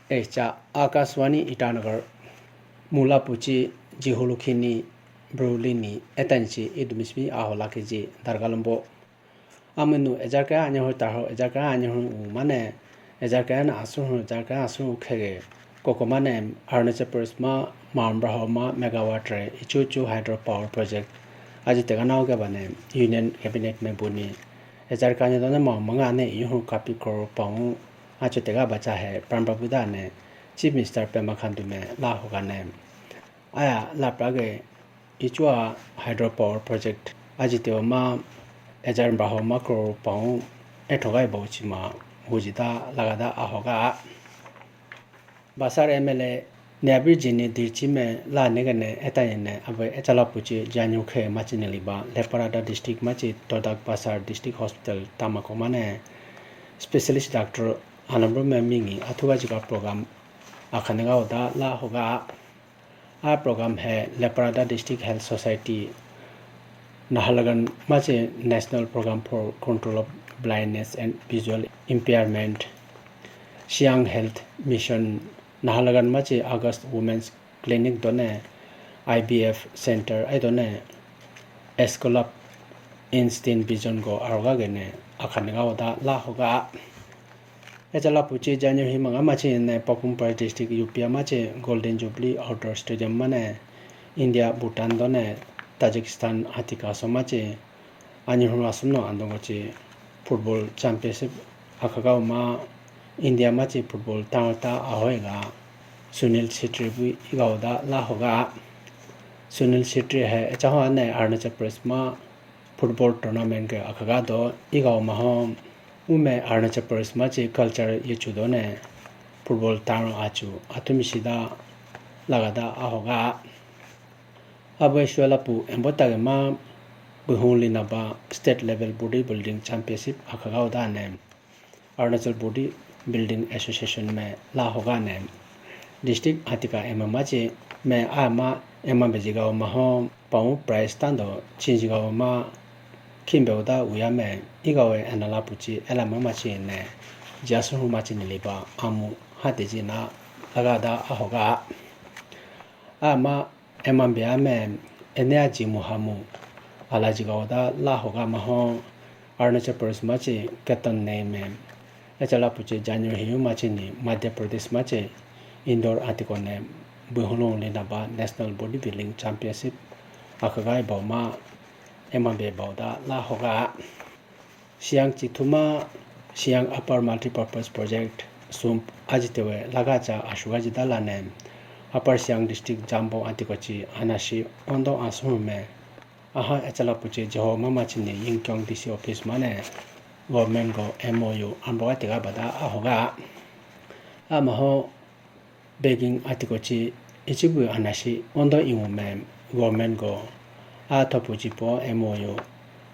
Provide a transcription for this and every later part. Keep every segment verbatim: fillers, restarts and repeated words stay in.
Echa Akashvani Itanagar, mula puchi jihulu khini brulini etanchi idumismi ahola keji dargalombo. Aminu ejarka anyahu tarho ejarka anyahu mane ejarka na asu hu ejarka asu khege koko mane Arunachal Pradesh ma Mount Abraha ma megawatt re ichu chu hydro power project aji tega nao ke bane Union Cabinet me buni ejarka nya dane ma manga ne ihu kapi crore pound achu tega bacha he pran babu da ne Chief Minister Pema Khandu me la hoga ne. Aya lapra ge ichua hydropower project aji tewa ma ejar baho ma crore pound ethogai bauchi ma hujita lagada ahoga. Basar M L A Niabir Jini Dirchi me la negane etayene abe echala puchi janyu khe machi neliba Leparada district machi Todak Basar District Hospital tamako mane specialist doctor anambro me mingi athuga jiga program akhane ga oda la hoga. A program hai Leparada District Health Society, Naharlagun machi National Program for Control of Blindness and Visual Impairment, Siang Health Mission, Naharlagun machi August Women's Clinic done I V F Center ai done Escolab Instant Vision go aroga gene akhane ga oda la hoga. Echala puchi janyo hi manga machi ne Papumpar District U P A machi Golden Jubilee Outdoor Stadium mane India Bhutan done Tajikistan atika so machi anyi hura sumno andongo chi football championship akhaga uma India machi football tangta ahoiga Sunil Chhetri bu igauda la hoga. Sunil Chhetri hai echaho ane Arunachal Pradesh ma football tournament ke akhaga do igau mahom ume Arunachal Pradesh machi culture yechu done football taro achu atumi sida lagada ahoga. Abe shwela pu embo tage ma buhung lina ba state level body building championship akhaga dane Arunachal Body Building Association me la hoga ne district atika ema machi me ama ema bejiga maho pau prize tando chinjiga ma khimbe uda uya me igawe anala puchi elama machi ne jasu machi niliba amu hate jina lagada ahoga. Ama emambe ame ene aji muhamu alaji ga oda la hoga maho Arunachal Pradesh machi Ketan ne me echala puchi January hiyu machi ni Madhya Pradesh machi Indore atiko ne buhulong lina ba National Body Building Championship akhagai bau ma emambe bau da la hoga. Siang chithuma Siang Upper Multipurpose Project sump ajitewe lagacha ashuga jidalane Upper Siang District Jambo antikochi anashi ondo asung me aha echala puchi jiho mama chini Yingkiong D C office mane government go M O U ambo atiga bada ahoga. Amaho begging article chi ichibu anashi ondo imu me government go a thopu chipo M O U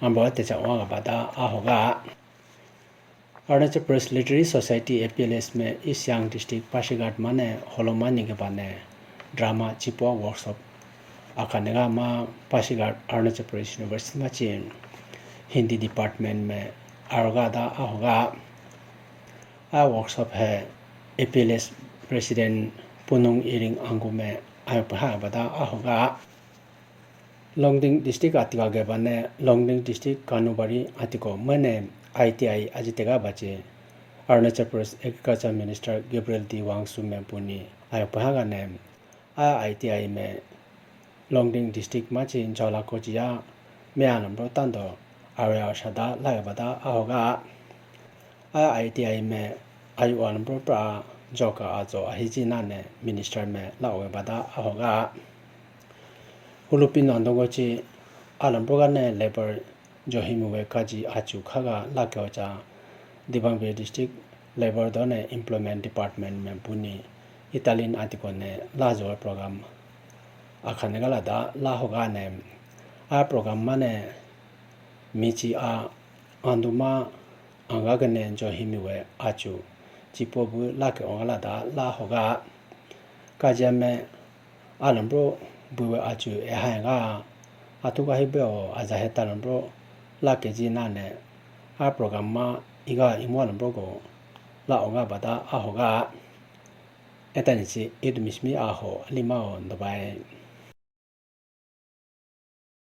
ambo techa waga bada ahoga. Arunachal Pradesh Literary Society A P L S me East Siang District Pasighat mane holomani ke bane drama chipo workshop akanega ma Pasighat Arunachal Pradesh University ma chi Hindi department me aroga da ahoga. A workshop hai A P L S President Punung Iring Angu me ayo paha bada ahoga. Longding District atika gebane Longding District Kanubari atiko mane I T I ajitega bache Arunachal Pradesh Agriculture Minister Gabriel D Wangsu me puni ayo paha gane a I T I me Longding District machi Jhola Kochiya me anambro tando area shada lagaba da ahoga. A I T I me ayu anambro pra joka ajo ahiji nane minister me lawe bada ahoga. Hulupi nandongo chi alambro gane labor Johimiwe kaji achu khaga lakyo cha Dibangbe District Labor done Employment Department me buni Italian atiko ne lajo program akhane gala da la hoga ne a program mane michi a anduma anga gane Johimiwe achu chipo bu lake ongala da la hoga. Kajame alambro buwe achu ehaenga atuka hibe o ajahe talambro la keji nane a program ma iga imu alambro go la onga bada ahoga. Etani chi Eid Mishmi aho alima o dobai.